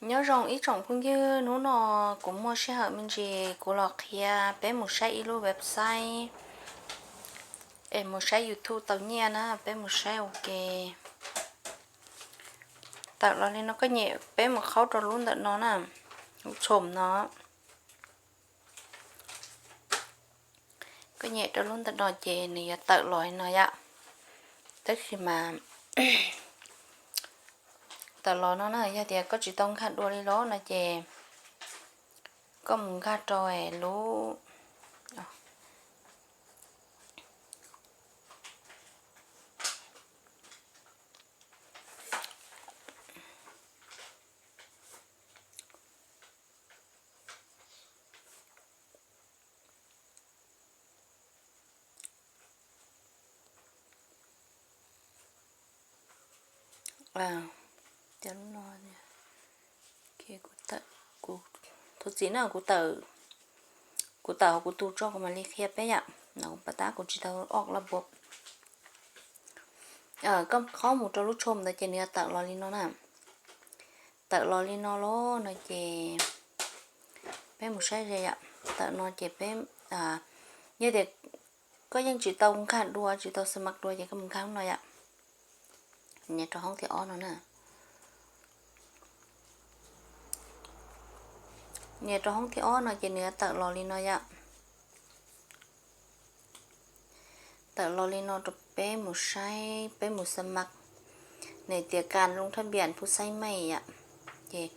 Nyob zoo ib tsoom phooj ywg, hnub no kuv muaj sij hawm me ntsis kuv los qhia peb mus saib ib lub website es mus saib YouTube tau nyiaj na, peb mus saib ua ke. Tawm los li no koj nyem, peb mus qhaub rau lub ntawm no na, lub tshom no. Koj nyem rau lub ntawm no ces nws yuav tawm los li no yom. Tab sis mas tawm los no na, yog tias koj tsis tau nkag dua li los no ces koj mus nkag rau lub Thov txim na, kuv tawm, kuv tawm hauv kuv tus tso kuv mam li qhia peb yom. No pas tab kuv tsis tau ob lab npua. Koj qhaub mus rau lub tshom ntawd ces nws yuav tawm los li no na. Tawm los li no lawm no ces peb mus saib ze yom. Tawm no ces peb, yog tias koj yeej tsis tau nkag dua, tsis tau xab mas dua ces koj mus nkag no yom. Nias rau hoob thib ob no na. Nias rau hoob thib ob no ces nws yuav tawm los li no yom. Tawm los li no rau peb mus saib, peb mus xab mas. Nws tias kas loo thab npias pub xaib mej yom. Ces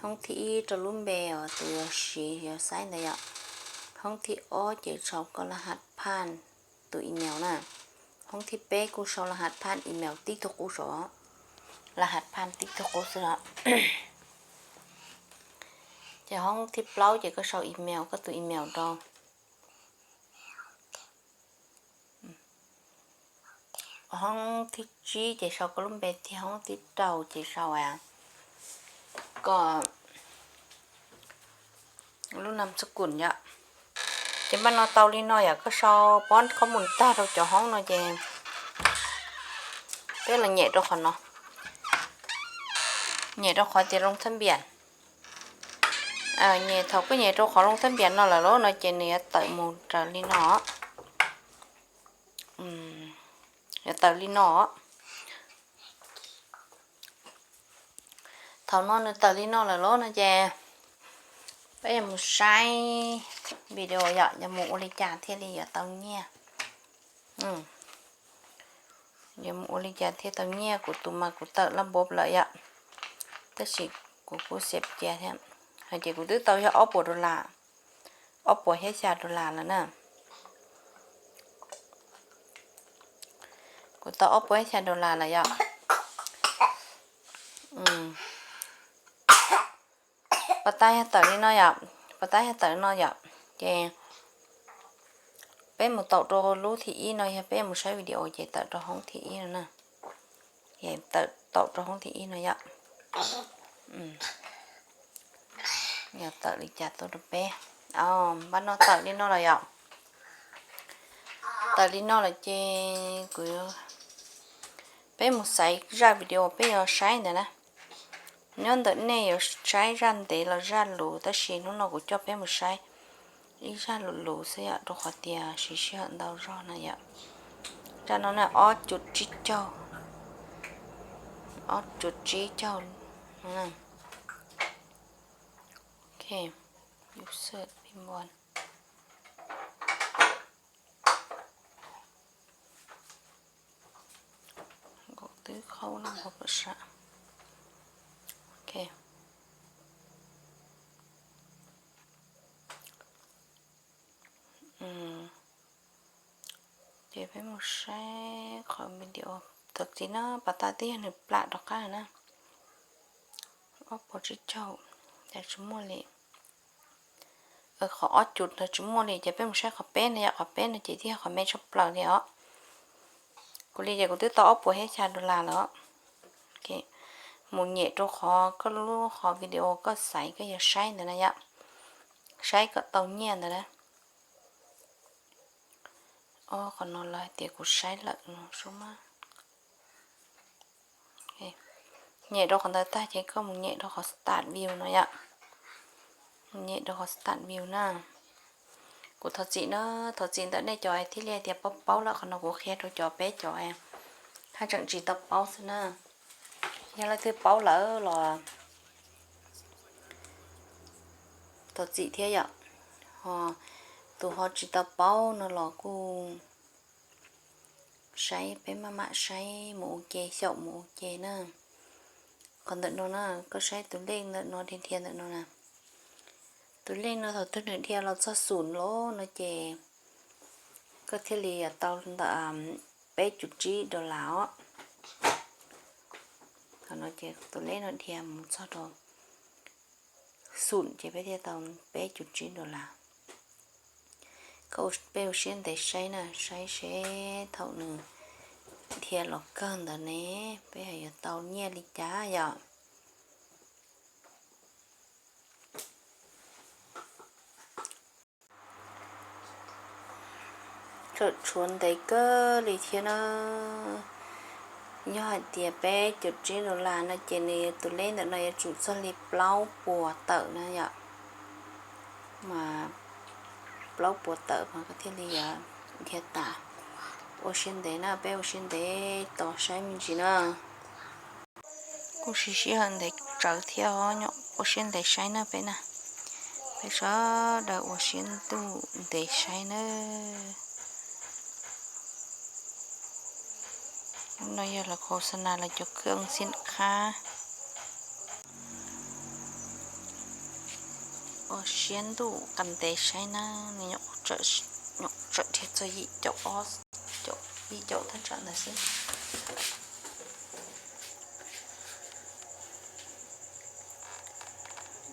hoob thib ib rau lub npe uas tus yuav siv yuav xaib ntawd yom. Hoob thib ob ces sau koj laj has phaj tus email na. Hoob thib peb kuj sau laj has phaj email tib tug qub saum, laj has phaj tib tug qub xwb os. Ces hoob thib plaub ces koj sau email, koj tus email rau. Hoob thib tsib ces sau koj lub npe thiab hoob thib rau ces sau koj lub nam txuj kum yom. Ces npaj no tau li no yom, koj sau pob khaub mus tag rau cov hoob no ces peb los nyem rau qhov no, nyem rau qhov tias loo thab npias. Nyem, thaum koj nyem rau qhov loo thab npias no lawm lauj no ces nws yuav tawm mus raws li no. Yuav tawm li no. Thaum no nws tawm li no lawm lauj no ces peb yuav mus saib video yom, yuav mus ua li cas thiaj li yuav tau nyiaj. Yuav mus ua li cas thiaj tau nyiaj, kuv tus mas kuv tawm laj npua lawm yom. Tab sis kuv kuj xiam cia thiab, hais tias kuv twb tau yog ob puas dollar, ob puas thiab xya dollar lawm na. Kuv tau ob puas thiab xya dollar lawm yom. Pas tas yog tawm li no yom, pas tas yog tawm no yom, ces peb mus taum rau lub thib ib no, yog peb mus saib video ces tawm rau hoob thib ib no na. Tawm, taum rau hoob thib ib no yom. Yog tawm li cas tuaj rau peb. Npaj no tawm li no lawm yom. Tawm li no lawm ces kuv, peb mus xaiv zaj video peb yuav saib ntawd na. Nyob ntawm nej yuav saib zaj ntev los zaj luv, tab sis hnub no kuv coj peb mus saib ib zaj luv luv xwb yom, rau qhov tias siv sij hawm ntau zog na yom. Zaj no na ob cuv tsib caug, ob cuv tsib caug. Ok, user input. Kuv twb qhaub laj npua pam sam. Ok. Ces peb mus saib qhov video thaum txiv no pas tas twb yog nws plam rov qab na. Ob puas tsib caug, cas tsis muaj li. Qhov ob cuv ntawd tsis muaj li, ces peb mus saib qhov peb no yom, qhov peb no ces twb yog qhov me tshaj plaws li os. Kuv li ces kuv twb tau ob puas thiab xya dollar lawm. Mus nyem rau qhov koj lub qhov video koj xaiv koj yuav saib ntawd na yom, saib kom tau nyiaj ntawd na. Qhov no lawv hais tias kuv saib lawm no sub mas. Nyem rau qhov ntawd tag ces koj mus nyem rau qhov start view no yom. Mus nyem rau qhov start view na. Kuv thov txim na, thov txim ntawm nej cov thiaj li tias paub paub lawm, qhov no kuv qhia rau cov peb cov haj tseem tsis tau paub xwb na. Yog leej twg paub lawm los thov txim thiab yom. Ho tus ho tsis tau paub no los kuj saib, peb maj mam saib mus ua ke, xyaum mus ua ke na. Qhov ntawm no na, koj saib tus lej ntawm no dhia dhia ntawm no na. Tus lej no thaum twg nws dhia los txog xum lawm no ces koj thiaj li yuav tau ntawm peb cum tsib dollar os. Qhov no ces tus lej no dhia mus txog rau xum ces peb thiaj tau peb cum tsib dollar. Koj, peb ua siab ntev saib na, saib seb thaum nws dhia los kawg ntawd ne, peb ho yuav tau nyiaj li cas yom. Tseem tshuav ntev kawg li thiab na. Yog hais tias peb cum tsib dollar no ces nws tus lej ntawm no yuav tsum txog li plaub puas tawm na yom. Mas plaub puas tawm mas koj thiaj li yuav dhia tas. Ua siab ntev na, peb ua siab ntev tos saib me ntsis na. Kuj siv sij hawm ntev tsawv thiab os, ua siab ntev saib na peb na. Peb sawv daws ua siab ntuj ntev saib na. No yog lawv khos xa nas lawv cov khw oo xia qhab. Ua siab ntuj qas ntev saib na, nws nyuam qhuav tseem dhia txog yim caum ob, yim caum thaj tsam ntawd xwb.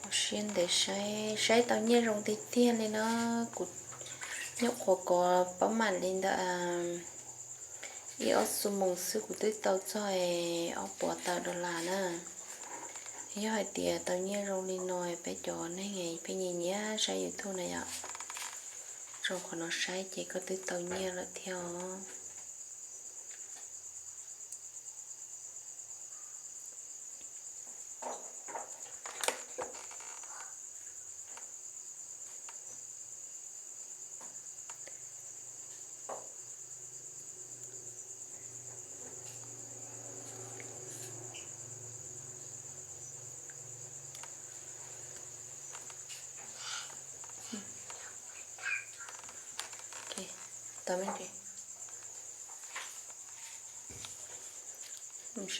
Ua siab ntev saib, saib tau nyiaj zoo tiag tiag li no. Kuv nyuam qhuav kov pab mam li ntawm ib ob xuab moos xwb kuv twb tau txog ob puas tawm dollar na. Yog hais tias tau nyiaj zoo li no, peb cov neeg peb nyiam nyiam saib YouTube na yom, rau qhov no saib ces koj twb tau nyiaj lawm thiab os.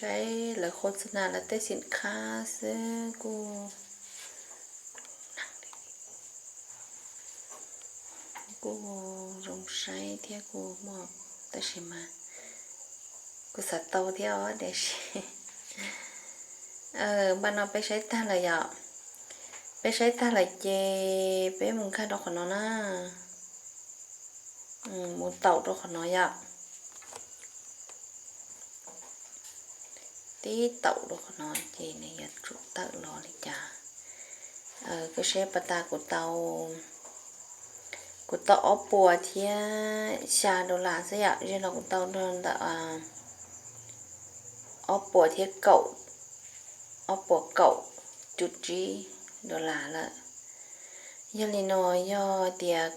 Saib lawv khos xa nas lawv tej xim qhab xwb kuj, kuj zoo saib thiab kuj muaj, tab sis mas kuv xav tau thiab os tiam sis npaj no peb saib tag lawm yom. Peb saib tag lawm ces peb mus nkag rau qhov no na. Mus taum rau qhov no yom. Tib taum rau qhov no ces nws yuav tsum tawm los li cas. Koj saib pas tas kuv tau, kuv tau ob puas thiab xya dollar xwb yom, ze no kuv tau ntawm ob puas thiab kaum, ob puas kaum cum tsib dollar lawm. Yog li no, yog tias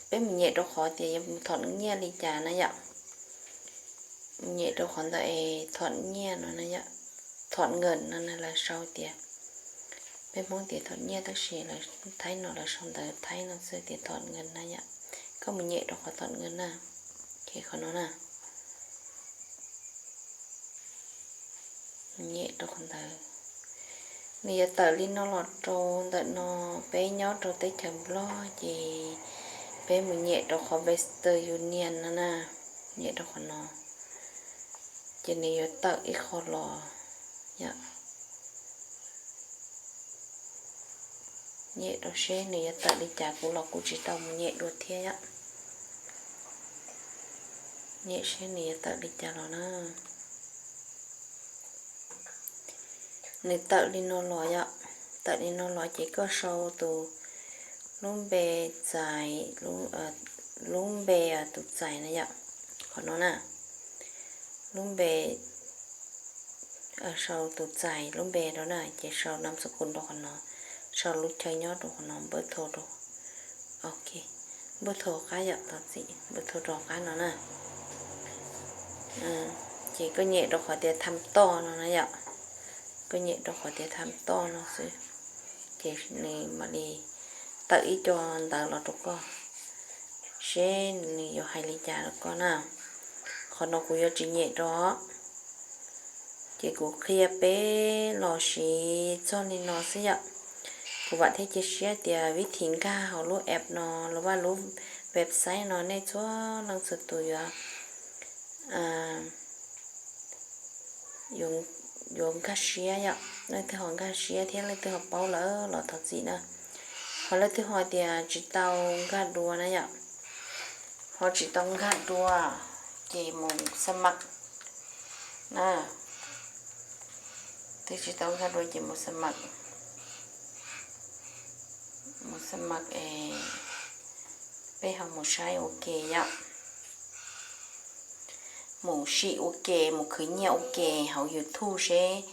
peb mus nyem rau qhov tias yuav mus thom nyiaj li cas na yom. Mus nyem rau qhov ntawm es thom nyiaj no, thom nkees no lawv sau tias, peb Hmoob tias thom nyiaj tab sis lawv Thaib no lawv sau ntawv Thaib no xwb tias thom nkees na yom. Koj mus nyem rau qhov thom nkees na, ces qhov no na. Nyem rau qhov ntawd, nws yuav tawm li no los rau ntawm no, peb nyob rau teb chaws Nplog ces peb mus nyem rau qhov Western Union no na, nyem rau qhov no, ces nws yuav tawm ib qho los yom. Nyem rau seb nws yuav tawm li cas, kuv los kuv tsis tau mus nyem dua thiab yom. Nyem seb nws yuav tawm li cas los na. Nws tawm li no los yom, tawm li no los ces koj sau tus lub npe txais, lub npe tus txais na yom, qhov no na, lub npe sau tus txais lub npe rau na, ces sau nab xu kus rau qhov no, sau lub chaw nyob rau qhov no, npawb thau rau, ok, npawb thau qab yom, thov txim, npawb thau rau qab no na. Ces koj nyem rau qhov tias tham toj no na yom, koj nyem rau qhov tias tham toj no xwb, ces nws mam li tawm ib co ntawv los rau koj, seb nws yuav hais li cas rau koj na. Qhov no kuv yuav tsis nyem rau, ces kuv qhia peb los siv txog li no xwb yom. Kuv vam thiab cia siab tias vib thim nkag hauv lub app no los vaj lub website no nej txhua leej txhua tus yuav yuav nkag siab yom, leej twg ho nkag siab thiab leej twg ho paub lawm los thov txim na. Ho leej twg ho tias tsis tau nkag dua na yom, ho tsis tau nkag dua ces mus xa maj na, twb tsis tau nkag dua ces mus xa maj, mus xa maj es peb ho mus saib ua ke yom, mus sim ua ke, mus khwv nyiaj ua ke hauv YouTube seb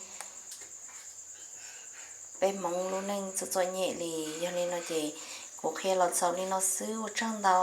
peb Hmoob lub neej txom txom nyem li. Yog li no ces kuv qhia los txaus li no xwb, ua tsaug ntau.